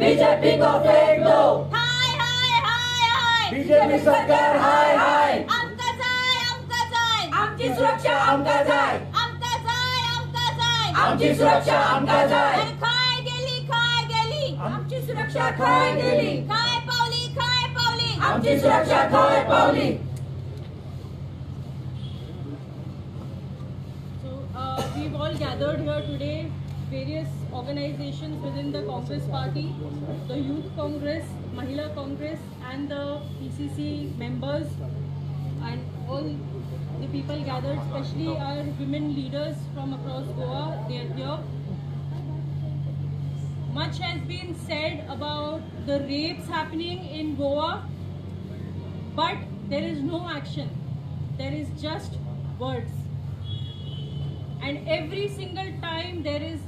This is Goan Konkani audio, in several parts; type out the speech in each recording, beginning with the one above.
बीजेपी को फेंक दो। हाय हाय हाय हाय बीजेपी सरकार हाय हाय। आमका जाय आमका जाय आमची सुरक्षा आमका जाय। आमका जाय आमका जाय आमची सुरक्षा आमका जाय। खाय गेली खाय गेली आमची सुरक्षा खाय गेली। खाय पावली खाय पावली आमची सुरक्षा खाय पावली। We've all gathered here today, various organizations within the Congress party, the Youth Congress, Mahila Congress and the PCC members and all the people gathered, especially our women leaders from across Goa, they are here. Much has been said about the rapes happening in Goa, but there is no action. There is just words. And every single time there is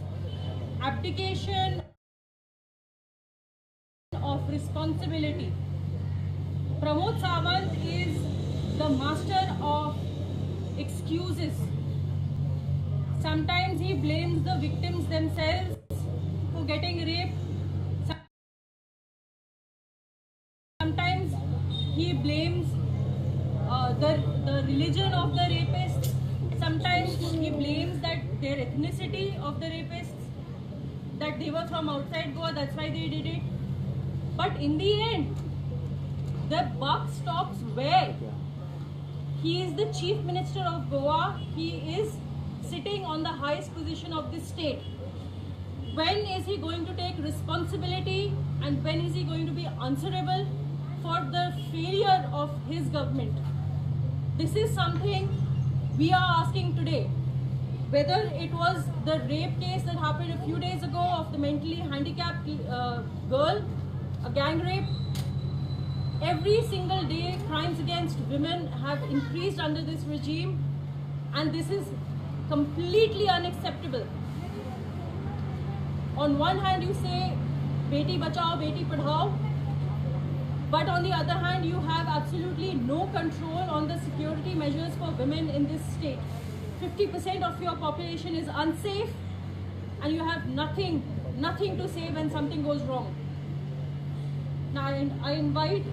abdication of responsibility. Pramod Sawant is the master of excuses. Sometimes he blames the victims themselves for getting raped. Sometimes he blames the religion of the rapist. Sometimes he blames that their ethnicity of the rapists, that they were from outside Goa, that's why they did it. But in the end, the buck stops where? He is the Chief Minister of Goa. He is sitting on the highest position of this state. When is he going to take responsibility and when is he going to be answerable for the failure of his government? This is something we are asking today. Whether it was the rape case that happened a few days ago of the mentally handicapped girl, a gang rape, every single day crimes against women have increased under this regime, and this is completely unacceptable. On one hand you say Beti Bachao, Beti Padhao, but on the other hand you have absolutely no control on the security measures for women in this state. 50% of your population is unsafe and you have nothing to say when something goes wrong. Now I invite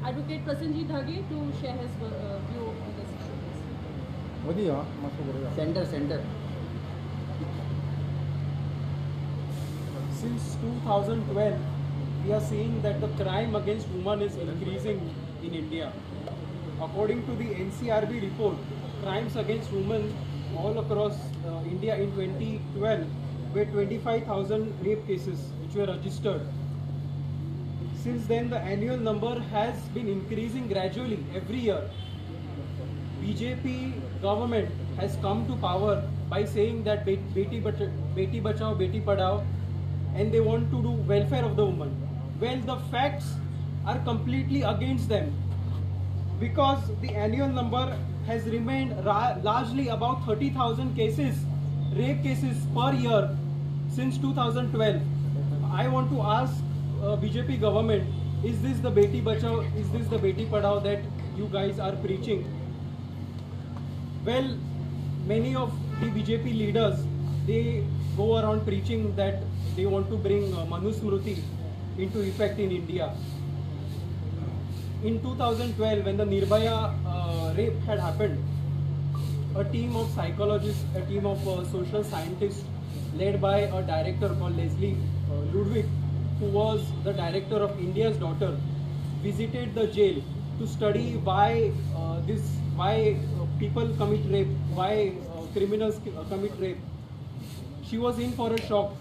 Advocate Prasenjit Dhage to share his view on this issue. Center, center. Since 2012, we are seeing that the crime against women is increasing in India. According to the NCRB report, crimes against women all across India in 2012 were 25,000 rape cases which were registered. Since then, the annual number has been increasing gradually every year. BJP government has come to power by saying that Beti Bachao, Beti Padhao, and they want to do welfare of the woman. Well, the facts are completely against them, because the annual number has remained largely about 30,000 cases, rape cases per year since 2012. I want to ask BJP government, is this the Beti Bachao, is this the Beti Padhao that you guys are preaching? Well, many of the BJP leaders, they go around preaching that they want to bring Manusmriti into effect in India. In 2012, when the Nirbhaya rape had happened, a team of psychologists, a team of social scientists led by a director called Leslie Ludwig, who was the director of India's Daughter, visited the jail to study why people commit rape, why criminals commit rape. She was in for a shock.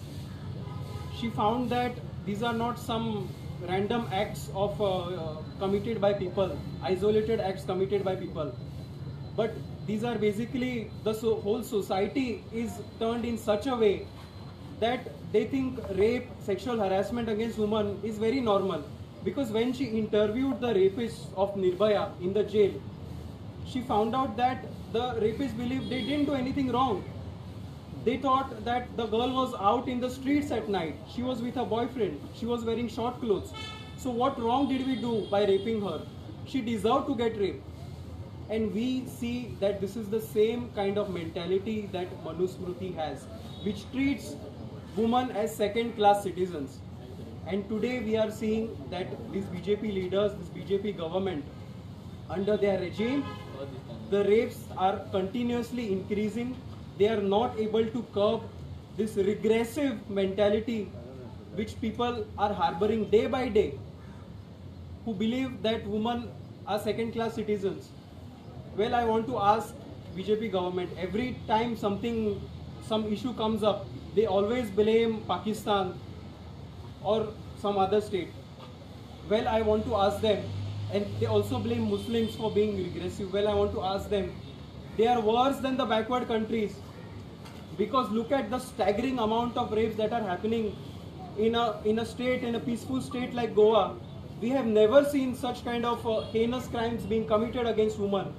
She found that these are not some random acts of committed by people, isolated acts committed by people, but these are basically the whole society is turned in such a way that they think rape, sexual harassment against women is very normal. Because when she interviewed the rapists of Nirbhaya in the jail, she found out that the rapists believed they didn't do anything wrong. They thought that the girl was out in the streets at night. She was with her boyfriend. She was wearing short clothes. So what wrong did we do by raping her? She deserved to get raped. And we see that this is the same kind of mentality that Manusmriti has, which treats women as second-class citizens. And today we are seeing that these BJP leaders, this BJP government, under their regime, the rapes are continuously increasing. They are not able to curb this regressive mentality which people are harboring day by day, who believe that women are second class citizens. Well, I want to ask BJP government, every time some issue comes up, they always blame Pakistan or some other state. Well, I want to ask them, and they also blame Muslims for being regressive. Well, I want to ask them, they are worse than the backward countries, because look at the staggering amount of rapes that are happening in a state, in a peaceful state like Goa. We have never seen such kind of heinous crimes being committed against women.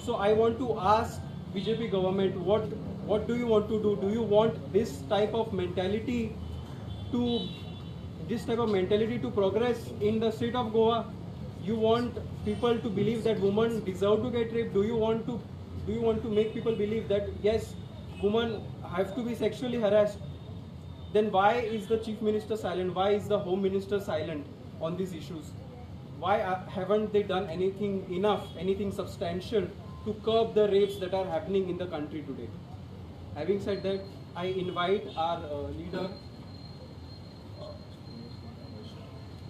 So I want to ask BJP government, what do you want to do? Do you want this type of mentality to progress in the state of Goa? You want people to believe that women deserve to get raped? Do you want to make people believe that yes, women have to be sexually harassed? Then why is the Chief Minister silent? Why is the Home Minister silent on these issues? Why haven't they done anything enough, anything substantial to curb the rapes that are happening in the country today? Having said that, I invite our leader,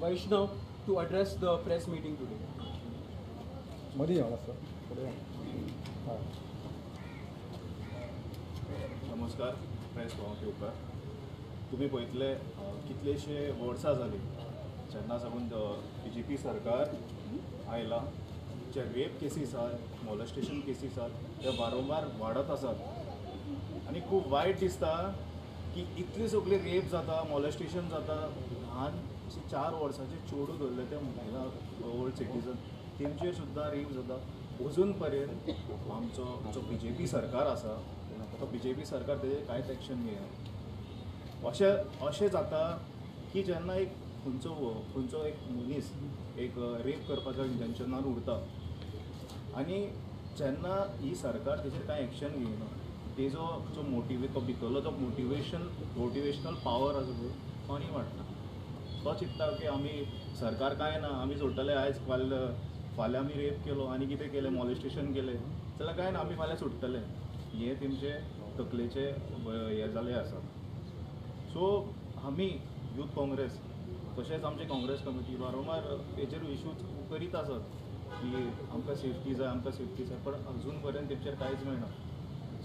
Vaishnav, to address the press meeting today. नमस्कार प्रेस के ऊपर तुम्ही पळयतले कितलेशे वर्सां जाली जेन्ना साकून बीजेपी सरकार आयला, जे रेप केसीस आहात, मॉलेस्टेशन केसीस आहात, ते वारंवार वाडत आसात आनी खूब वायट दिसता की इतली सगळी रेप जाता, मॉलेस्टेशन जाता. ल्हान 4 वर्सांचे चेडूं धरले ते महिला ओल्ड सिटीजन तेंचेर सुद्दां रेप जाता. अजून पर्यंत आमचो जो बीजेपी सरकार आसा तो बीजेपी सरकार तेजेर कांयच एक्शन घेयना. अशें अशें जाता की जेन्ना एक खंयचो एक मनीस एक रेप करपाच्या इंटेन्शनान उरता आनी जेन्ना ही सरकार तेजेर कांय एक्शन घेयना, तेजो जो तो भितरलो जो मोटिवेशनल पावर आसा पळय तो आनी वाडटा. तो चिंत्ता की आमी सरकार कांय ना, आमी सोडटले, आयज फाल्यां आमी रेप केलो आनी कितें केलें, मॉलेस्टेशन केलें जाल्यार कांय ना, आमी फाल्यां सुट्टले. हें तेमचे तकलेचे हें जालें आसा. सो आमी यूथ काँग्रेस तशेंच आमचे काँग्रेस कमिटी वारंवार हेजेर इशूज करीत आसत की आमकां सेफ्टी जाय, आमकां सेफ्टी जाय, पण अजून पर्यंत तेमचेर कांयच मेळना.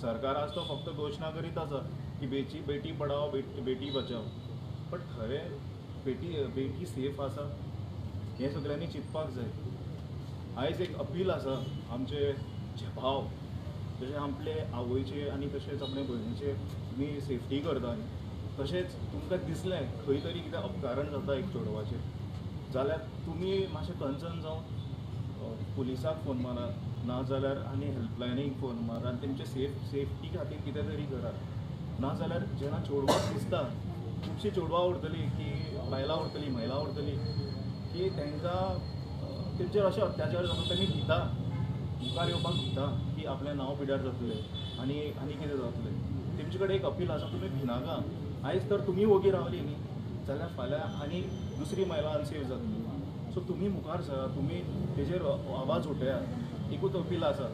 सरकार आज तो फक्त घोशणा करीत आसा की बेटी पढाओ बेटी बचाओ, बट खरें बेटी सेफ आसा हें सगळ्यांनी चिंतपाक जाय. आयज एक अपील आसा आमचे जे भाव तशें आपले आवयचे आनी तशेंच आपले भयणीचे तुमी सेफ्टी करता न्ही, तशेंच तुमकां दिसलें खंय तरी कितें अपकारण जाता एक चेडवाचेर जाल्यार तुमी मातशें कन्सर्न जावन पुलिसाक फोन मारात, ना जाल्यार आनी हेल्पलायनीक फोन मारात आनी तेमचे सेफ्टी खातीर कितें तरी करात. ना जाल्यार जेन्ना चेडवाक दिसता, खुबशीं चेडवां उरतलीं की बायलां उरतलीं, महिला उरतली की तांकां तेमचेर अशें अत्याचार जाता, तेमी भिता, मुखार येवपाक भिता की आपलें नांव पिड्यार जातलें आनी आनी कितें जातलें. तेमचे कडेन एक अपील आसा, तुमी भिनाका. आयज तर तुमी वोगी रावली न्ही जाल्यार फाल्यां आनी दुसरी महिला अनसेफ जातली. सो तुमी मुखार सरात, तुमी तेजेर आवाज उठयात, एकूच अपील आसा.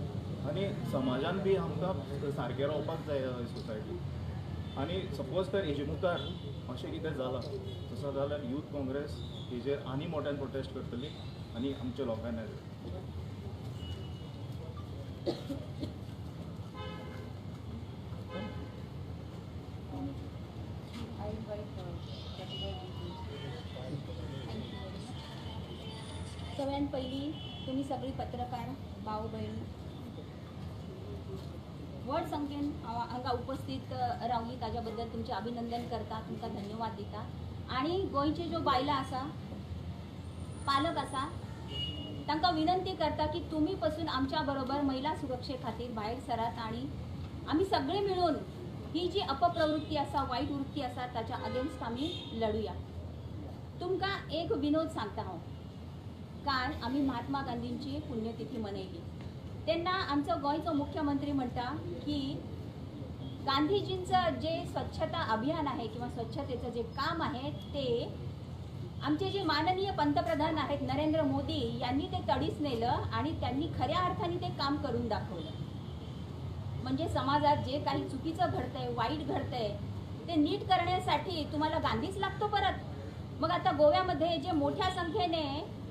आनी समाजान बी आमकां सारकें रावपाक जाय सोसायटी. आनी सपोज तर हेजे मुखार अशें कितें जालां तसो जाल्यार यूथ काँग्रेस हेजेर आनी मोट्यान प्रोटेस्ट करतली आनी आमच्या लोकांक. सगळ्यात पहिली तुम्ही सगळी पत्रकार भाऊ बहीण व्हड संख्येन हांगा उपस्थित रावली ताज्या बद्दल तुमचें अभिनंदन करता, तुमकां धन्यवाद दिता. आनी गोंयचे ज्यो बायलां आसा, पालक आसा, तांकां विनंती करता की तुमी पसून आमच्या बरोबर महिला सुरक्षे खातीर भायर सरात आनी आमी सगळे मिळून ही जी अपप्रवृत्ती आसा, वायट वृत्ती आसा ताच्या अगेन्स्ट आमी लढुया. तुमकां एक विनोद सांगता हांव. काल आमी महात्मा गांधींची पुण्यतिथी मनयली तेन्ना आमचो गोंयचो मुख्यमंत्री म्हणटा की गांधीजींचं जे स्वच्छता अभियान आहे किंवा स्वच्छतेचं जे काम आहे ते आमचे जे माननीय पंतप्रधान आहेत नरेंद्र मोदी यांनी ते तडीस नेलं आणि त्यांनी खऱ्या अर्थाने ते काम करून दाखवलं. म्हणजे समाजात जे काही चुकीचं घडतंय, वाईट घडतंय ते नीट करण्यासाठी तुम्हाला गांधीच लागतो परत. मग आता गोव्यामध्ये जे मोठ्या संख्येने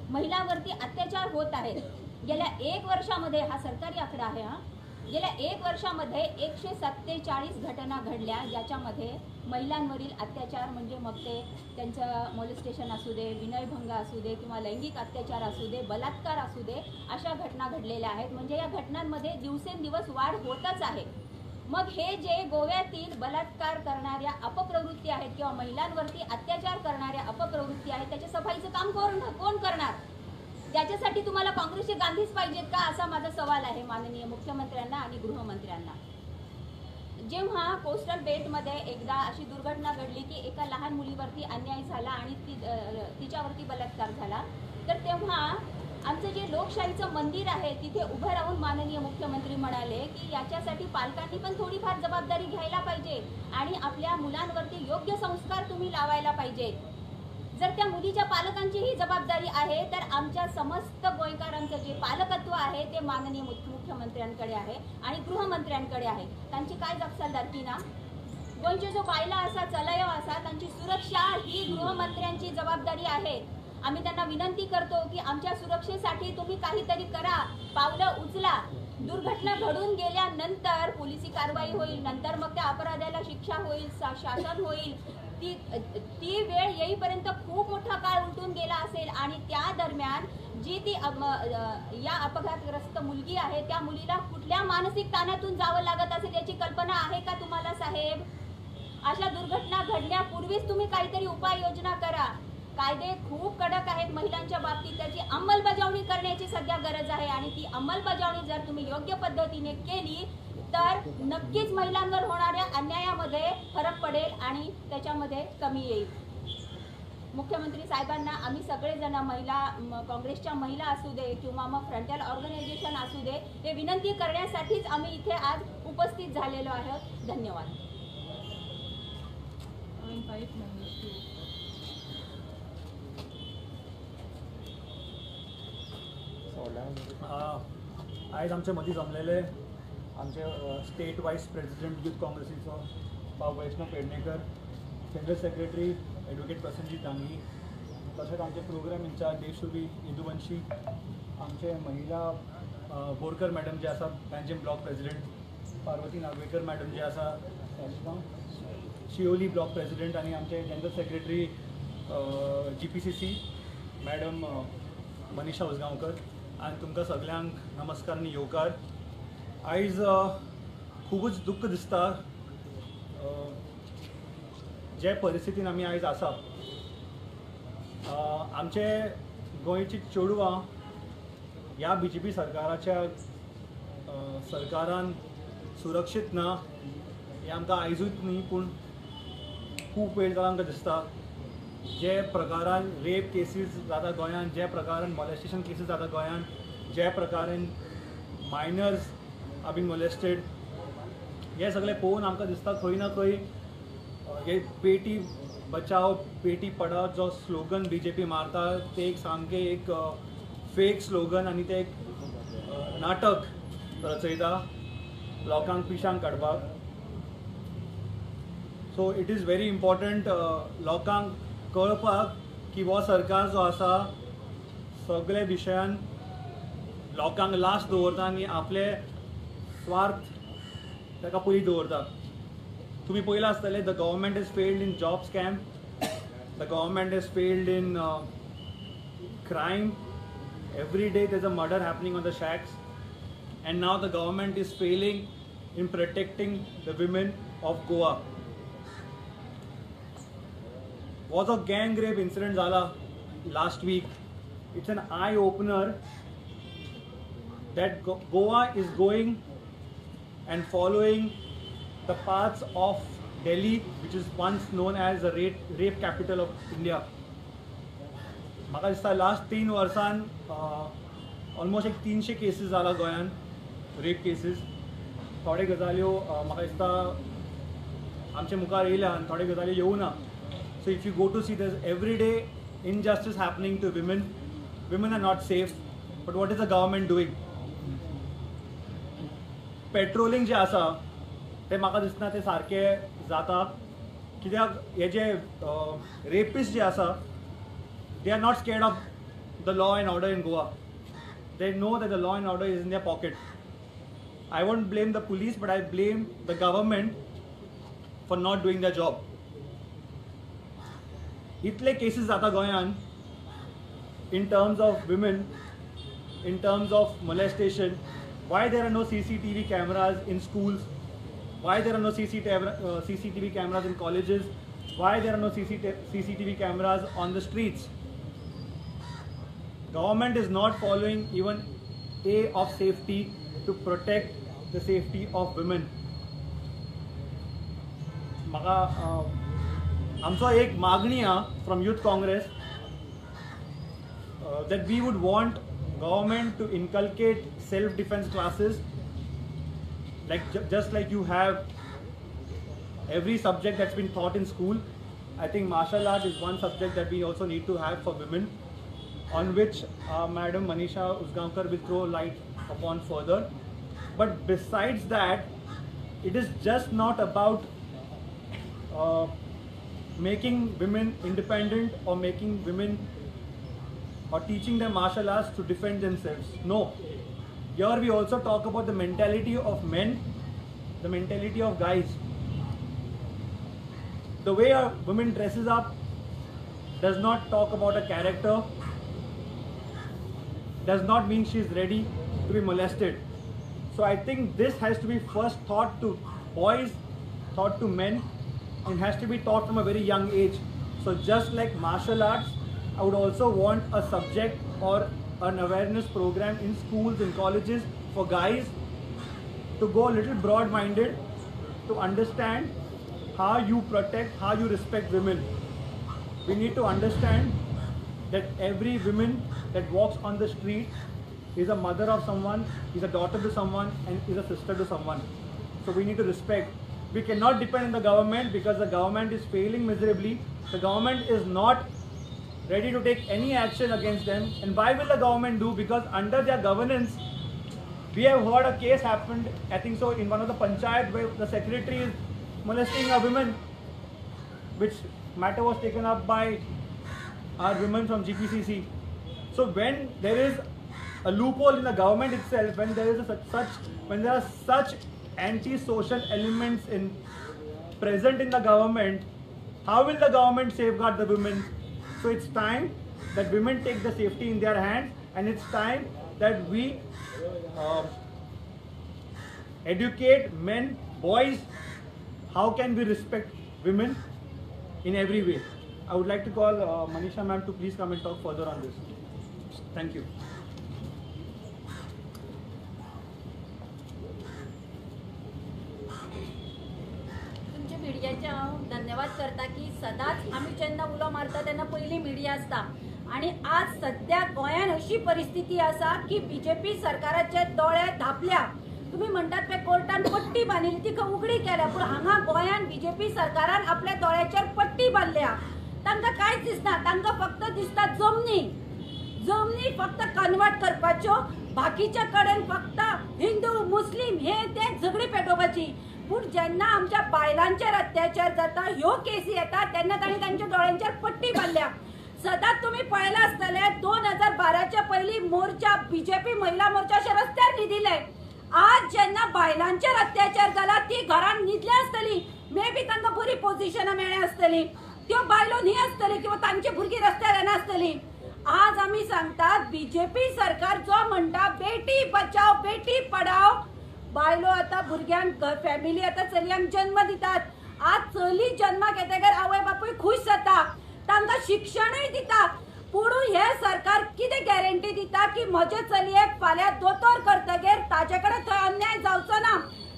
महिलांवरती अत्याचार होत आहेत, गेल्या एक वर्षामध्ये, हा सरकारी आकडा आहे हा, गेल्या एक वर्षामध्ये 147 घटना घडल्या ज्याच्यामध्ये महिलांवरील अत्याचार म्हणजे मग ते त्यांचं मोलेस्टेशन असू दे, विनयभंग असू दे किंवा लैंगिक अत्याचार असू दे, बलात्कार असू दे, अशा घटना घडलेल्या आहेत. म्हणजे या घटनांमध्ये दिवसेंदिवस वाढ होतच आहे. मग हे जे गोव्यातील बलात्कार करणाऱ्या अपप्रवृत्ती आहेत किंवा महिलांवरती अत्याचार करणाऱ्या अपप्रवृत्ती आहेत त्याच्या सफाईचं काम कोण करणार? त्याच्यासाठी तुम्हाला काँग्रेसचे गांधीच पाहिजेत का, असा माझा सवाल आहे माननीय मुख्यमंत्र्यांना आणि गृहमंत्र्यांना. जेव्हा कोस्टल बेल्टमध्ये एकदा अशी दुर्घटना घडली की एका लहान मुलीवरती अन्याय झाला आणि तिच्यावरती बलात्कार झाला, तर तेव्हा आमचं जे लोकशाहीचं मंदिर आहे तिथे उभं राहून माननीय मुख्यमंत्री म्हणाले की याच्यासाठी पालकांनी पण थोडीफार जबाबदारी घ्यायला पाहिजे आणि आपल्या मुलांवरती योग्य संस्कार तुम्ही लावायला पाहिजे. जर त्या मुलीच्या पालकांचीही जबाबदारी आहे तर आमच्या समस्त गोयकारांचं जे पालकत्व आहे ते माननीय मुख्यमंत्र्यांकडे आहे आणि गृहमंत्र्यांकडे आहे. त्यांची काय जबाबदारकी ना? गोंयच्यो जो बायला आसा, चलयो आसा, तांची सुरक्षा ही गृहमंत्र्यांची जबाबदारी आहे. आम्ही त्यांना विनंती करतो की आमच्या सुरक्षेसाठी तुम्ही काहीतरी करा, पावलं उचला. दुर्घटना घडून गेल्यानंतर पोलिसी कारवाई होईल, नंतर मग त्या अपराध्याला शिक्षा होईल, शासन होईल. ती ती वेळ येईपर्यंत खूप मोठा काळ उलटून गेला असेल आणि त्या दरम्यान जी ती या अपघातग्रस्त मुलगी आहे त्या मुलीला कुठल्या मानसिक ताणातून जावं लागत असेल याची कल्पना आहे का तुम्हाला साहेब? अशा दुर्घटना घडण्यापूर्वीच तुम्ही काहीतरी उपाययोजना करा. कायदे खूप कडक आहेत महिलांच्या बाबतीत, त्याची अंमलबजावणी करण्याची सध्या गरज आहे आणि ती अंमलबजावणी जर तुम्ही योग्य पद्धतीने केली तर नक्कीच महिलांवर होणाऱ्या अन्यायामध्ये फरक पडेल आणि त्याच्यामध्ये कमी येईल. मुख्यमंत्री साहेबांना आम्ही सगळेजण महिला, काँग्रेसच्या महिला असू दे किंवा मग फ्रंटल ऑर्गनायझेशन असू दे, हे विनंती करण्यासाठीच आम्ही इथे आज उपस्थित झालेलो आहोत. धन्यवाद. आयज आमचे मदीं जमलेले आमचे स्टेट वायस प्रेसिडेंट यूथ काँग्रेसीचो भाव Vaishnav Pednekar, general secretary advocate Prasenjit Dangi, तशेंच आमचे प्रोग्राम इन्चार्ज देशुरी यदुवंशी, आमचे महिला बोरकर मॅडम जे आसा Panjim block president, Parvati Nagvekar madam जे आसा शियोली ब्लॉक प्रेसिडेंट आनी आमचे general secretary GPCC madam Manisha Usgaonkar आनी तुमकां सगल्यांक नमस्कार आनी येवकार. आयज खुबूच दुख्ख दिसता जे परिस्थितीन आमी आयज आसा. आमचे गोंयची चेडवां ह्या बीजेपी सरकाराच्या सरकारान सुरक्षीत ना हें आमकां आयजूच न्ही पूण खूब वेळ जाला आमकां दिसता. जे प्रकारान रेप केसीस जाता गोंयांत, जे प्रकारान मॉलेस्टेशन केसीस जाता गोंयांत, जे प्रकारान मायनर्स are been molested, हे सगळें पळोवन आमकां दिसता खंय ना खंय हे बेटी बचाव बेटी पढाओ जो स्लोगन बीजेपी मारता ते एक सामकें एक फेक स्लोगन आनी ते एक नाटक रचयता लोकांक पिशांक काडपाक. So it is very important लोकांक कळपाक की हो सरकार जो आसा सगळे विशयान लोकांक लास्ट दवरता आनी आपले स्वार्थ ताका पयलीं दवरता. तुमी पळयलां आसतलें the government is failed in job scam, the government is failed in crime. Every day there is a murder happening on the shacks and now the government is failing in protecting the women of Goa. Was a gang rape incident जाला last week. It's an eye opener that Goa is going and following the paths of Delhi, which is once known as the rape capital of India. म्हाका दिसता लास्ट 3 वर्सान ऑलमोस्ट एक 300 केसीस जाला गोंयान रेप केसीस. थोडे गजाल्यो म्हाका दिसता आमचे मुखार येयल्या आनी थोड्यो गजाल्यो येवना. So if you go to see, there's every day injustice happening to women. Women are not safe. But what is the government doing? Patrolling जे आसा ते म्हाका दिसना ते सारके जाता, कित्याक हे जे रेपिस्ट जे आसा they are not scared of the law and order in Goa. They know that the law and order is in their pocket. I won't blame the police, but I blame the government for not doing their job. इतले केसीस जाता गोंयान in terms of women, in terms of molestation. Why there are no CCTV cameras in schools? Why there are no CCTV cameras in colleges? Why there are no CCTV cameras on the streets? Government is not following even A of safety to protect the safety of women. म्हाका आमचो एक मागणी आहा from Youth Congress that we would want government to inculcate self-defense classes, like just like you have every subject that's been taught in school. I think martial art is one subject that we also need to have for women, on which Madam Manisha Usgaonkar will throw light upon further. But besides that, it is just not about making women independent or making women or teaching them martial arts to defend themselves. No. Here we also talk about the mentality of men, the mentality of guys. The way a woman dresses up does not talk about a character, does not mean she is ready to be molested. So I think this has to be first taught to boys, taught to men, and has to be taught from a very young age. So just like martial arts, I would also want a subject or an awareness program in schools and colleges for guys to go a little broad-minded, to understand how you protect, how you respect women. We need to understand that every woman that walks on the street is a mother of someone, is a daughter to someone, and is a sister to someone. So we need to respect. We cannot depend on the government, because the government is failing miserably. The government is not ready to take any action against them. And why will the government do? Because under their governance, we have heard a case happened, I think so, in one of the panchayat where the secretary is molesting a woman, which matter was taken up by our women from GPCC. So when there is a loophole in the government itself, when there is when there are such anti-social elements in present in the government, how will the government safeguard the women? So it's time that women take the safety in their hands, and it's time that we educate men, boys, how can we respect women in every way. I would like to call Manisha ma'am to please come and talk further on this. Thank you. तुमच्या मिडियाचे हांव धन्यवाद करता की सदांच आमी जेन्ना उलो मारता तेन्ना पयलीं मिडिया आसता, आनी आज सद्या गोंयांत अशी परिस्थिती आसा की बीजेपी सरकाराचे दोळे धांपल्या. तुम्ही म्हणटात ते कोर्टान पट्टी बांदिल्ली ती उगडी केल्या, पूण हांगा गोंयांत बीजेपी सरकारान आपल्या दोळ्याचेर पट्टी बांदल्या. तांकां कांयच दिसना, तांकां फक्त दिसता जमनी, जमनी फक्त कन्वर्ट करपाच्यो, बाकीच्या कडेन फक्त हिंदू मुस्लीम हे ते झगडी पेटोवपाची. पूण जेन्ना आमच्या बायलांचेर अत्याचार जाता, ह्यो केसी येता, तेन्ना तांणी तांच्या दोळ्यांचेर पट्टी बांदल्या. सदांच तुमी पळयलां आसतलें 2012च्या पयलीं मोर्चा बीजेपी महिला मोर्चा अशें रस्त्यार न्हिदिल्ले. आज जेन्ना बायलांचेर अत्याचार जाला ती घरान न्हिदल्या आसतली, मे बी तांकां बरी पोजिशनां मेळ्ळ्या आसतली, त्यो बायलो न्ही आसतली किंवा तांची भुरगीं रस्त्यार येना आसतली. आज आमी सांगतात बीजेपी सरकार जो म्हणटा बेटी बचाव बेटी पढाव, बायलो आतां भुरग्यांक फॅमिली आतां चलयांक जन्म दितात. आज चली जन्माक येतकीर आवय बापूय खूश जाता, तांकां शिक्षणूय दिता. पूण हे सरकार कितें गॅरंटी दिता की म्हजे चलयेक फाल्यां दोतोर करतगीर ताजे कडेन थंय अन्याय जावचो ना,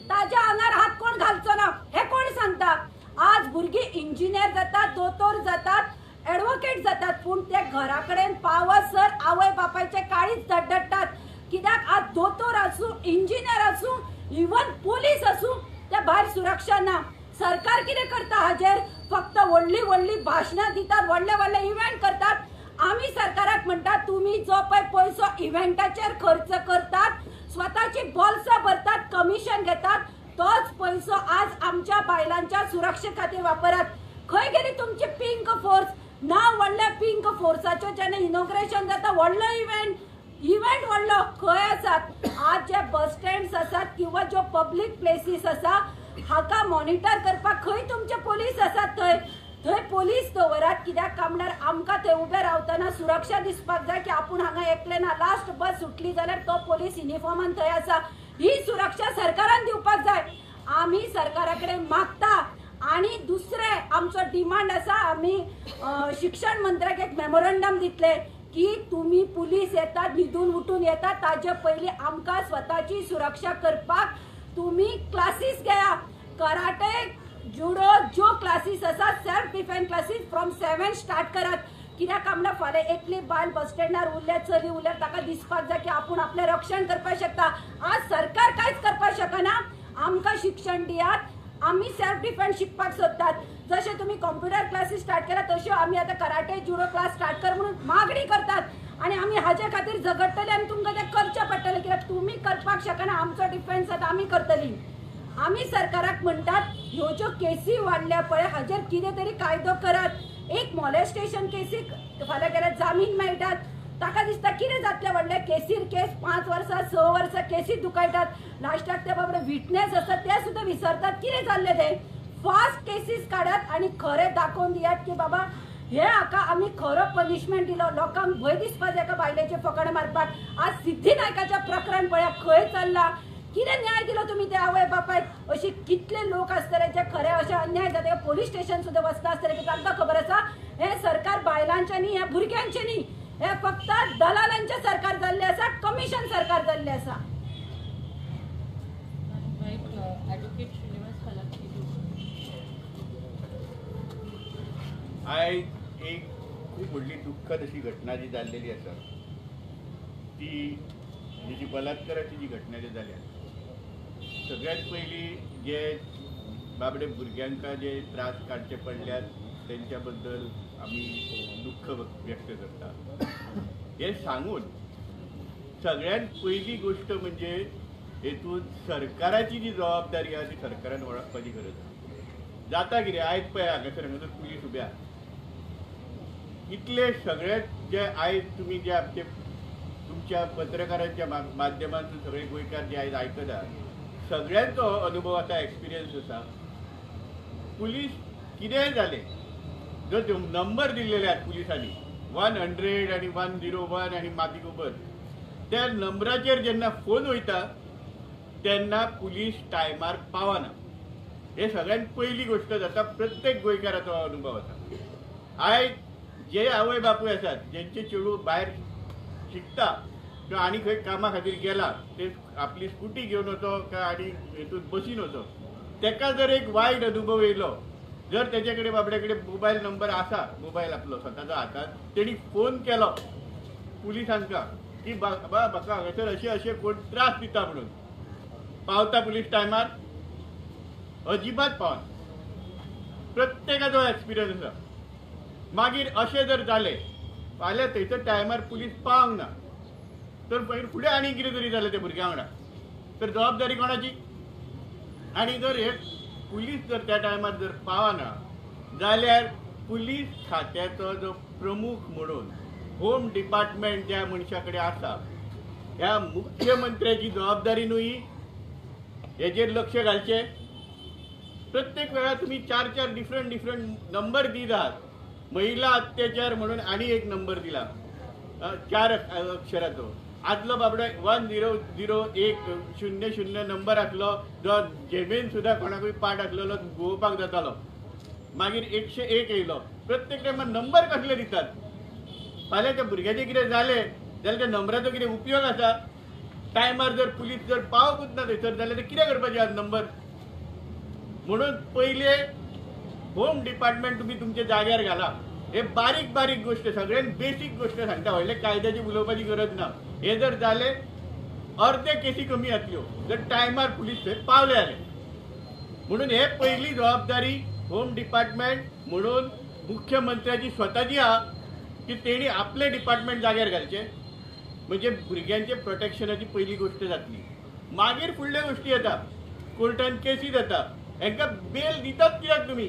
ताज्या आंगार हात कोण घालचो ना, हें कोण सांगता? आज भुरगीं इंजिनियर जातात, दोतोर जातात, एडवोकेट जातात, पूण ते घरा कडेन पावसर आवय बापायचे काळीज धडधडटात. कित्याक आज दोतोर आसूं, इंजिनियर आसूं, इवन पोलीस आसूं, त्या भायर सुरक्षा ना. सरकार कितें करता हाजेर? फक्त व्हडली व्हडली भाशणां दितात, व्हडले व्हडले इव्हेंट करतात, आमी सरकाराक म्हणटा तुमी जो पळय पयसो इव्हेंटाचेर खर्च करतात, स्वताची बोल्सां भरतात, कमिशन घेतात, तोच पयसो आज आमच्या बायलांच्या सुरक्षे खातीर वापरात. खंय गेली तुमची पिंक फोर्स? ना व्हडल्या पिंक फोर्साच्यो जेन्ना इनॉग्रेशन जाता व्हडलो इव्हेंट इव्हेंट व्हडलो खंय आसात? आज जे बस स्टँड्स आसात किंवा ज्यो पब्लीक प्लेसीस आसा हाका मॉनिटर करपाक खंय तुमचे पोलीस आसात? थंय थंय पोलीस दवरात. कित्याक काय म्हणल्यार आमकां थंय उबे रावतना सुरक्षा दिसपाक जाय की आपूण हांगा एकले ना. लास्ट बस सुटली जाल्यार तो पोलीस युनिफॉर्मान थंय आसा. ही सुरक्षा सरकारान दिवपाक जाय. आमी सरकारा कडेन मागता. आनी दुसरें आमचो डिमांड आसा, आमी शिक्षण मंत्र्याक एक मेमोरंडम दितले की तुमी पुलीस येतात न्हिदून उठून येतात ताजे पयलीं आमकां स्वताची सुरक्षा करपाक तुमी क्लासीस घेया. कराटे, जुडो ज्यो क्लासीस आसा self defence classes from 7 start करात. कित्याक काय म्हणल्यार फाल्यां एकली बायल बस स्टँडार उरल्या, चली उरल्यार ताका दिसपाक जाय की आपूण आपलें रक्षण करपाक शकता. आज सरकार कांयच करपाक शकना. आमकां शिक्षण दियात, आमी सेल्फ डिफेन्स शिकपाक सोदतात. जशें तुमी कॉम्प्युटर क्लासीस स्टार्ट केला तश्यो आमी आतां कराटे, जुडो क्लास स्टार्ट कर म्हणून मागणी करतात आनी आमी हाजे खातीर झगडटले आनी तुमकां तें करचें पडटलें. कित्याक तुमी करपाक शकना, आमचो डिफेन्स आतां आमी करतली. आमी सरकाराक म्हणटात ह्यो ज्यो केसी वाडल्या पळय हाजेर कितें तरी कायदो करात. एक मॉलेस्टेशन केसीक फाल्यां गेल्यार जामीन मेळटात, ताका दिसता कितें जातलें व्हडलें केसीर केस 5 वर्सां 6 वर्सां केसी दुखयतात, लास्टाक ते बाबडे विटनेस आसतात ते सुद्दां विसरतात कितें जाल्लें तें. फास्ट केसीस काडात आनी खरें दाखोवन दियात की बाबा हे हाका आमी खरो पनिशमेंट दिलो. लोकांक भंय दिसपाक जाय एका बायलेचेर फकाणां मारपाक. आज सिद्धी नायकाचें प्रकरण पळया खंय चल्लां, कितें न्याय दिलो तुमी त्या आवय बापायक? अशे कितले लोक आसतले जे खरे अशे अन्याय जाता, पोलीस स्टेशन सुद्दां वचना आसतले की तांकां खबर आसा हें सरकार बायलांचें न्ही, हें भुरग्यांचें न्ही, हें फक्त दलालांचें सरकार जाल्लें आसा, कमिशन सरकार जाल्लें आसा. आयज एक खूब व्हडली दुख्खद अशी घटना जी जाल्लेली आसा ती जी बलात्काराची जी घटना जी जाल्या, सगळ्यात पयलीं जे बाबडे भुरग्यांक जे त्रास काडचे पडल्यात तेंच्या बद्दल आमी दुख्ख व्यक्त करता. हें सांगून सगळ्यात पयली गोश्ट म्हणजे हेतून सरकाराची जी जबाबदारी आसा ती सरकारान वळखपाची गरज आसा. जाता कितें आयज पळय हांगासर हांगासर पुलीस उबे आसा, इतले सगळे जे आयज तुमी जे आमचे तुमच्या पत्रकारांच्या माध्यमांतून सगळे गोंयकार जे आयज आयकतात सगळ्यांचो अनुभव आसा, एक्सपिरियन्स आसा. पुलीस कितेंय जालें जो नंबर दिल्लेले आसात पुलिसांनी 100 आनी 101 आनी माती खबर, त्या नंबराचेर जेन्ना फोन वयता तेन्ना पुलीस टायमार पावना. हे सगळ्यात पयली गोश्ट जाता, प्रत्येक गोंयकाराचो अनुभव आसा. आयज जे आवय बापूय आसात जेंचे चेडूं भायर शिकता किंवा आनी खंय कामा खातीर गेला ते आपली स्कुटी घेवन वचो काय आनी हेतून बसीन वचो, तेका जर एक वायट अनुभव येयलो, जर तेजे कडेन बाबड्या कडेन मोबायल नंबर आसा, मोबायल आपलो स्वताचो हातान, तेणी फोन केलो पुलिसांका की बाबा म्हाका हांगासर अशें अशें कोण त्रास दिता म्हणून, पावता पुलीस टायमार? अजिबात पावना. प्रत्येकाचो एक्सपिरियन्स आसा. मागीर अशें जर जालें फाल्यां थंयसर टायमार पुलीस पावंक ना तर मागीर फुडें आनी कितें तरी जालें त्या भुरग्यां वांगडा तर जबाबदारी कोणाची? आनी जर हे पुलीस जर त्या टायमार जर पावना जाल्यार पुलीस खात्याचो जो प्रमुख म्हणून होम डिपार्टमेंट ज्या मनशा कडेन आसा ह्या मुख्यमंत्र्याची जबाबदारी न्हय हेजेर लक्ष घालचें. प्रत्येक वेळार तुमी 4-4 डिफरंट डिफरंट नंबर दितात. महिला अत्याचार म्हणून आनी एक नंबर दिला 4 अक्षराचो, आदलो बाबडो 1001 00 नंबर आसलो जो जेमेन सुद्दां कोणाकूय पाठ आसलेलो गोवपाक जातालो, मागीर 101 येयलो. प्रत्येक टायमार नंबर कसले दितात? फाल्यां त्या भुरग्याचें कितें जालें जाल्यार त्या नंबराचो कितें उपयोग आसा? टायमार जर पुलीस जर पावकूच ना थंयसर जाल्यार ते कितें करपाचें आज नंबर? म्हणून पयले होम डिपार्टमेंट तुमी तुमच्या जाग्यार घाला. हे बारीक बारीक गोश्ट, सगळ्यात बेसीक गोश्ट सांगता, व्हडले कायद्याची उलोवपाची गरज ना. हे जर जालें अर्दे केसी कमी जातल्यो जर टायमार पुलीस थंय पावले जाल्यार. म्हणून हे पयली जबाबदारी होम डिपार्टमेंट म्हणून मुख्यमंत्र्याची स्वताची आहा. की तेणी आपलें डिपार्टमेंट जाग्यार घालचें. म्हणजे भुरग्यांचे प्रोटेक्शनाची पयली गोश्ट जातली. मागीर फुडल्यो गोश्टी येता, कोर्टान केसी जाता. हांकां बेल दितात कित्याक तुमी?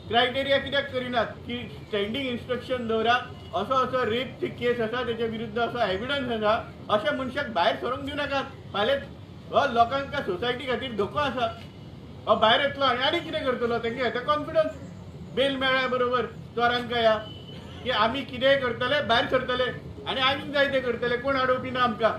क्रायटेरिया कित्याक करिनात की स्टँडींग इन्स्ट्रक्शन दवरा, असो असो रेपची केस आसा, तेच्या विरुद्ध असो एविडन्स आसा, अशा मनशाक भायर सरूंक दिवं नाकात. फाल्यां हो लोकांक सोसायटी खातीर धोको आसा, हो भायर येतलो आनी आनी कितें करतलो. तेंगे येता कॉन्फिडन्स, बेल मेळ्ळ्या बरोबर चोरांक या की आमी कितेंय करतले, भायर सरतले आनी आनीक जाय तें करतले, कोण आडोवपी ना आमकां.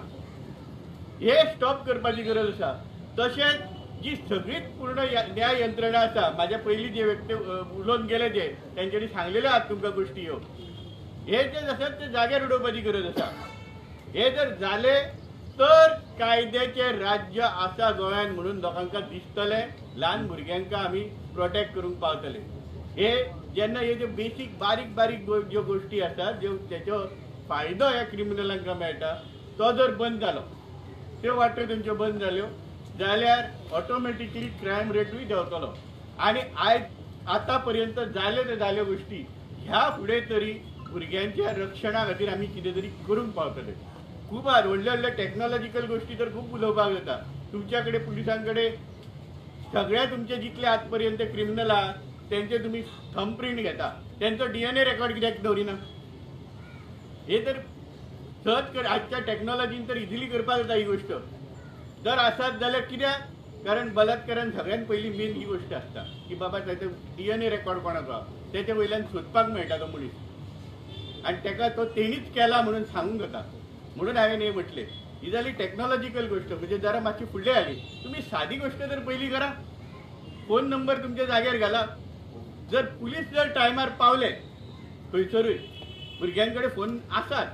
हे स्टॉप करपाची गरज आसा. तशेंच जी सगळीच पूर्ण न्याय यंत्रणा आसा, म्हाज्या पयलीं जे व्यक्ती उलोवन गेले जे तेंच्यांनी सांगलेल्यो आहात तुमकां गोश्टी ह्यो, हे जे आसात ते जाग्यार उडोवपाची गरज आसा. हे जर जाले तर कायद्याचें राज्य आसा गोंयांत म्हणून लोकांक दिसतलें, ल्हान भुरग्यांक आमी प्रोटेक्ट करूंक पावतले. हे जेन्ना हे ज्यो बेसीक बारीक बारीक ज्यो गोश्टी आसात ज्यो तेचो फायदो ह्या क्रिमिनलांक मेळटा तो जर बंद जालो, त्यो वाट्यो तेंच्यो बंद जाल्यो जाल्यार ऑटोमॅटिकली क्रायम रेटूय देंवतलो. आनी आयज आतां पर्यंत जाल्यो त्यो जाल्यो गोश्टी, ह्या फुडें तरी भुरग्यांच्या रक्षणा खातीर आमी कितें तरी करूंक पावतले. खूब आहात व्हडल्यो व्हडल्यो टॅक्नोलॉजिकल गोश्टी तर खूब उलोवपाक जाता. तुमच्या कडेन पुलिसां कडेन सगळ्या तुमचे जितले आज पर्यंत क्रिमिनल आहात तेंचे तुमी थंब प्रिंट घेता, तेंचो DNA record कित्याक दवरिना? हे तर सहज कर, आजच्या टॅक्नोलॉजीन तर इजिली करपाक जाता ही गोश्ट. जर आसात जाल्यार कित्याक? कारण बलात्कारान सगळ्यात पयलीं मेन ही गोश्ट आसता की बाबा ताचो DNA record कोणाचो आहा, तेच्या वयल्यान सोदपाक मेळटा तो मनीस आनी ताका तो तेणीच केला म्हणून सांगूंक जाता. म्हणून हांवें हें म्हटलें. ही जाली टॅक्नोलॉजिकल गोश्ट, म्हणजे जरा मातशी फुडली आली. तुमी सादी गोश्ट तर पयलीं करा, फोन नंबर तुमच्या जाग्यार घाला. जर पुलीस जर टायमार पावले खंयसरूय, भुरग्यां कडेन फोन आसात,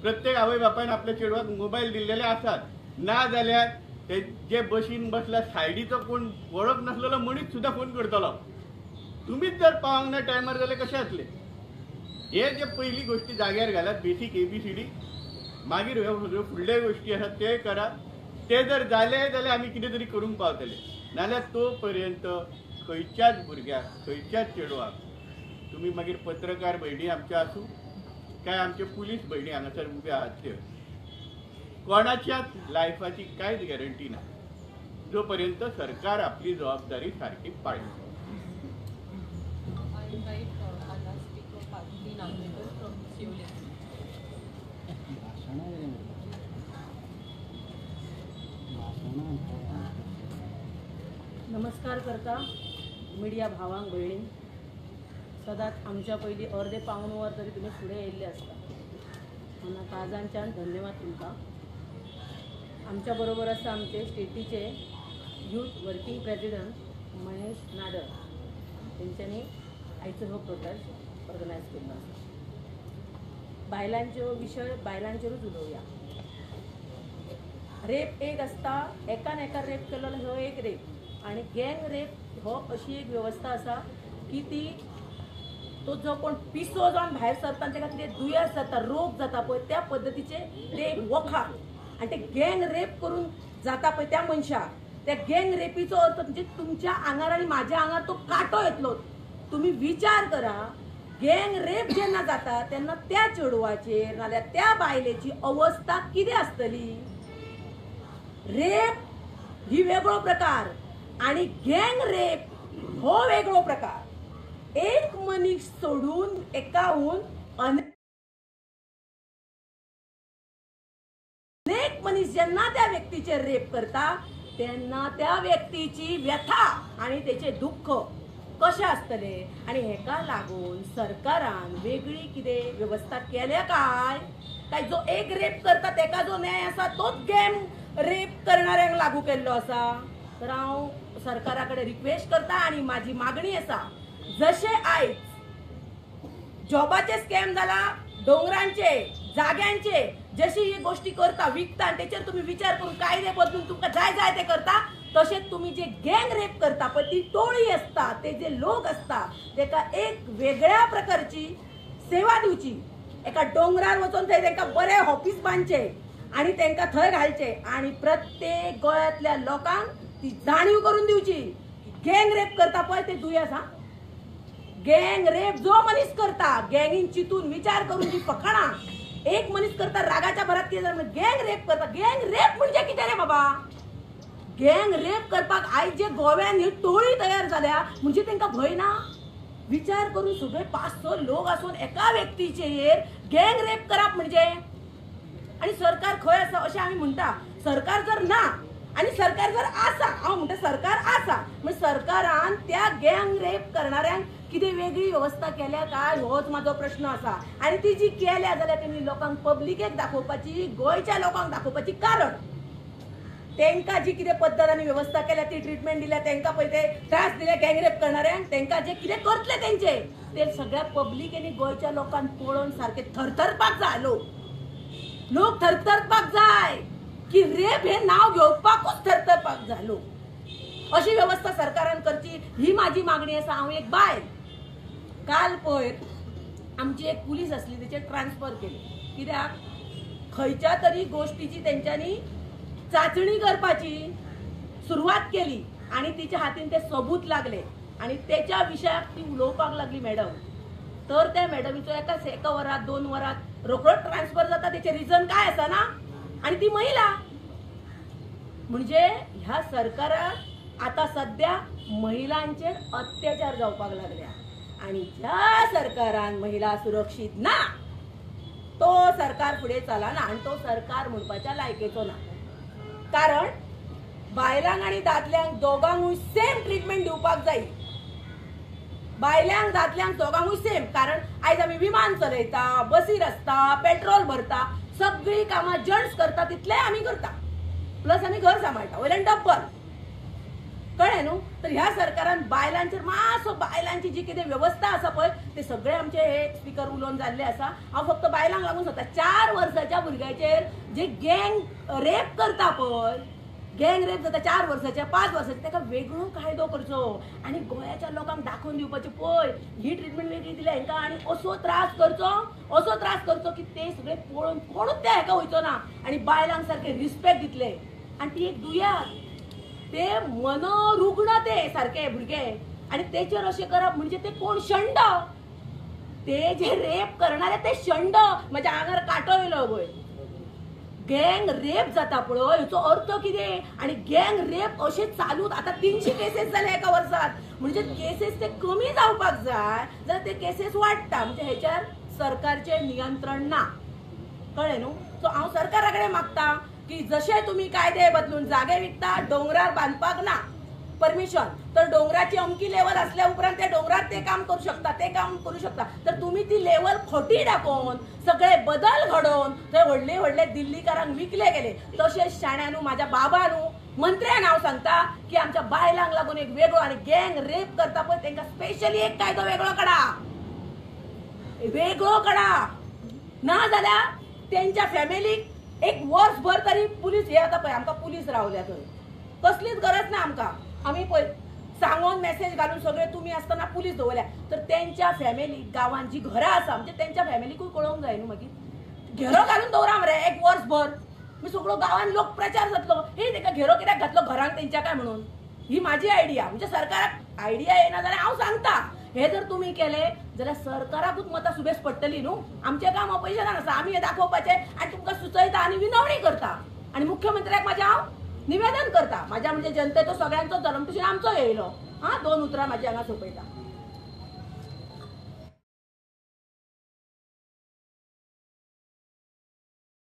प्रत्येक आवय बापायन आपल्या चेडवाक मोबायल दिल्लेले आसात, ना जाल्यार ते जे बशीन बसला सायडीचो कोण वळख नासलेलो मनीस सुद्दां फोन करतलो. तुमीच जर पावंक ना टायमार जाल्यार कशें जातलें? हे जे पयली गोश्टी जाग्यार घालात, बेसीक ABCD, मागीर ह्यो सगळ्यो फुडल्यो गोश्टी आसात ते करात. ते जर जाले जाल्यार आमी कितें तरी करूंक पावतले. नाल्यार तो पर्यंत खंयच्याच भुरग्याक, खंयच्याच चेडवाक, तुमी मागीर पत्रकार भयणी आमच्यो आसूं काय आमचे पुलीस भयणी हांगासर उबे आहात त्यो, कोणाच्याच लायफाची कांयच गॅरंटी ना जो पर्यंत सरकार आपली जबाबदारी सारकी पाळना. नमस्कार करता मिडिया भावांक भयणींक. सदांच आमच्या पयलीं अर्दे पावण वर तरी तुमी फुडें येयल्ले आसता, तेन्ना काळजांच्यान धन्यवाद तुमकां. आमच्या बरोबर आसा आमचे स्टेटीचे youth working president Mahesh Nadar, तेंच्यांनी आयचो हो प्रोटेस्ट ऑर्गनायज केल्लो आसा. बायलांच्यो विशय बायलांचेरूच उलोवया. रेप एक आसता, एकान एका रेप केलो जाल्यार हो एक रेप, आनी गँग रेप हो अशी एक वेवस्था आसा की ती तो जो कोण पिसो जावन भायर सरता आनी ताका कितें दुयेंस जाता, रोग जाता पळय, त्या पद्दतीचे ते एक वखद आनी ते गँग रेप करून जाता पळय त्या मनशाक, त्या गँग रेपीचो अर्थ म्हणजे तुमच्या आंगार आनी म्हाज्या आंगार तो कांटो येतलो. तुमी विचार करा, गँग रेप जेन्ना जाता तेन्ना त्या चेडवाचेर नाल्यार त्या बायलेची अवस्था कितें आसतली? रेप ही वेगळो प्रकार आनी गँग रेप हो वेगळो प्रकार. एक मनीस सोडून एकाहून अनेक मनीस जेन्ना त्या व्यक्तीचेर रेप करता तेन्ना त्या व्यक्तीची व्यथा आनी तेचें दुख्ख कशें आसतलें? आनी हेका लागून सरकारान वेगळी कितें वेवस्था केल्या काय? काय जो एक रेप करता तेका जो न्याय आसा तोच गँग रेप करणाऱ्यांक लागू केल्लो आसा? तर हांव सरकारा कडेन रिक्वेस्ट करता आनी म्हाजी मागणी आसा, जशें आयज जॉबाचे स्कॅम जाला, दोंगरांचे, जाग्यांचे, जशी ही गोष्टी करता विकता आनी तेचेर तुमी विचार करून कायदे बदलून तुमकां जाय जाय ते करता, तशेंच तुमी जे गँग रेप करता पळय ती टोळी आसता, ते जे लोक आसता तेका एक वेगळ्या प्रकारची सेवा दिवची. एका दोंगरार वचून थंय तांकां बरें ऑफिस बांदचें आनी तांकां थंय घालचें आनी प्रत्येक गोंयांतल्या लोकांक ती जाणीव करून दिवची गँग रेप करता पळय ते दुयेंस. हा, गँग रेप जो मनीस करता, गँगीन चिंतून विचार करून जी फकाणां एक मनीस करता रागाच्या भरात कितें जालें गँग रेप करता. गँग रेप म्हणजे कितें रे बाबा? गँग रेप करपाक आयज जे गोव्यान ही टोळी तयार जाल्या म्हणजे तांकां भंय ना? विचार करून सगळे 5-6 लोक आसून एका व्यक्तीचेर गँग रेप करप म्हणजे, आनी सरकार खंय आसा अशें आमी म्हणटा. सरकार जर ना आनी सरकार जर आसा, हांव म्हणटा सरकार आसा म्हणजे सरकारान त्या गँग रेप करणाऱ्यांक कितें वेगळी वेवस्था केल्या काय होच म्हाजो प्रश्न आसा. आनी ती जी केल्या जाल्यार तेणी लोकांक पब्लिकेक दाखोवपाची, गोंयच्या लोकांक दाखोवपाची, कारण तांकां जी कितें पद्दत आनी वेवस्था केल्या, ती ट्रिटमेंट दिल्या, तांकां पळय ते त्रास दिले गँग रेप करणाऱ्यांक, तांकां जे कितें करतले तेंचे ते सगळ्या पब्लिकेनी गोंयच्या लोकांक पळोवन सारके थरथरपाक जाय. लोक थरथरपाक जाय की रेप हे नांव घेवपाकूच थरथरपाक जाय लोक. अशी वेवस्था सरकारान करची ही म्हाजी मागणी आसा. हांव एक बायल, काल पयर आमची एक पुलीस आसली तेचेर ट्रान्सफर केली, कित्याक खंयच्या तरी गोश्टीची तेंच्यांनी चाचणी करपाची सुरवात केली आनी तिच्या हातीन ते सबूत लागले आनी तेच्या विशयाक ती उलोवपाक लागली मॅडम. तर त्या मॅडमीचो एका वरात 2 वरात रोखडोच ट्रान्सफर जाता. तेचें रिजन काय आसा ना, आनी ती महिला. म्हणजे ह्या सरकाराक आतां सद्या महिलांचेर अत्याचार जावपाक लागल्या आनी ज्या सरकारान महिला सुरक्षीत ना तो सरकार फुडें चलना आनी तो सरकार म्हणपाच्या लायकेचो ना. कारण बायलांक आनी दादल्यांक दोगांकूय सेम ट्रिटमेंट दिवपाक जाय. बायलांक दादल्यांक दोगांकूय सेम, कारण आयज आमी विमान चलयता, बसीर आसता, पेट्रोल भरता, सगळीं कामां जंट्स करता तितलें आमी करता, प्लस आमी घर सांबाळटा वयल्यान डब्बल. कळ्ळें न्हू? तर ह्या सरकारान बायलांचेर मातसो, बायलांची जी कितें वेवस्था आसा पळय ते सगळे आमचे हे स्पिकर उलोवन जाल्ले आसा. हांव फक्त बायलांक लागून सोदता, 4 वर्साच्या भुरग्याचेर जे गँग रेप करता पळय, गँग रेप जाता 4 वर्साच्या 5 वर्साच्या, ताका वेगळो कायदो करचो आनी गोंयाच्या लोकांक दाखोवन दिवपाचें पळय ही ट्रिटमेंट वेगळी दिल्या हेंकां, आनी असो त्रास करचो, असो त्रास करचो की ते सगळे पळोवन कोणूच त्या हेका वयचो ना आनी बायलांक सारके रिस्पेक्ट दितले. आनी ती एक दुयेंत, ते मनोरुग्ण ते सारके भुरगे, आनी तेचेर अशें करप म्हणजे ते कोण शंड, ते जे रेप करणारे ते शंड. म्हज्या आंगार कांटो येयलो पळय. गँग रेप जाता पळय हेचो अर्थ कितें? आनी गँग रेप अशें चालूच आतां 300 केसीस जाले एका वर्सात, म्हणजे केसीस ते कमी जावपाक जाय जाल्यार ते केसीस वाडटा. म्हणजे हेच्यार सरकारचें नियंत्रण ना. कळ्ळें न्हू? सो हांव सरकारा कडेन मागता की जशे तुमी कायदे बदलून जागे विकता, डोंगरार बांदपाक ना परमिशन, तर डोंगराची अमकी लेवल असल्या उपरांत त्या डोंगरार ते काम करू शकता, ते काम करू शकता, तर तुम्ही ती लेवल खोटी दाखोवन सगळे बदल घडोवन थंय व्हडले व्हडले दिल्लीकारांक विकले गेले. तशेंच शाण्यानू, माझ्या बाबानू, मंत्र्यान हांव सांगता की आमच्या बायलांक लागून एक वेगळो, आनी गँग रेप करता पळय तांकां स्पेशली एक कायदो वेगळो काडा, वेगळो काडा. ना जाल्यार तेंच्या फॅमिलीक एक वर्सभर तरी पुलीस हे आतां पळय आमकां पुलीस रावल्या थंय, कसलीच गरज ना आमकां. आमी पळय सांगोन मेसेज घालून सगळे तुमी आसतना पुलीस दवरल्या, तर तेंच्या फॅमिलीक गांवांत जी घरां आसा म्हणजे तेंच्या फॅमिलीकूय कळोवंक जाय न्हू. मागीर घेरो घालून दवरा मरे एक वर्सभर, मागीर सगळो गांवांत लोक प्रचार जातलो, हे तेका घेरो कित्याक घातलो घरांत तेंच्या काय म्हणून. ही म्हाजी आयडिया, म्हणजे सरकाराक आयडिया येना जाल्यार हांव सांगता, हे जर तुमी केले जाल्यार सरकाराकूच मतां सुबेस पडटली न्हू. आमचें काम ऑपोजिशनान आसा, आमी हें दाखोवपाचें आनी तुमकां सुचयता आनी विनवणी करता आनी मुख्यमंत्र्याक म्हाजें हांव निवेदन करता. म्हाज्या म्हणजे जनतेचो सगळ्यांचो जल्म तशें आमचो येयलो. हां, 2 उतरां म्हाजी हांगा सोंपयता.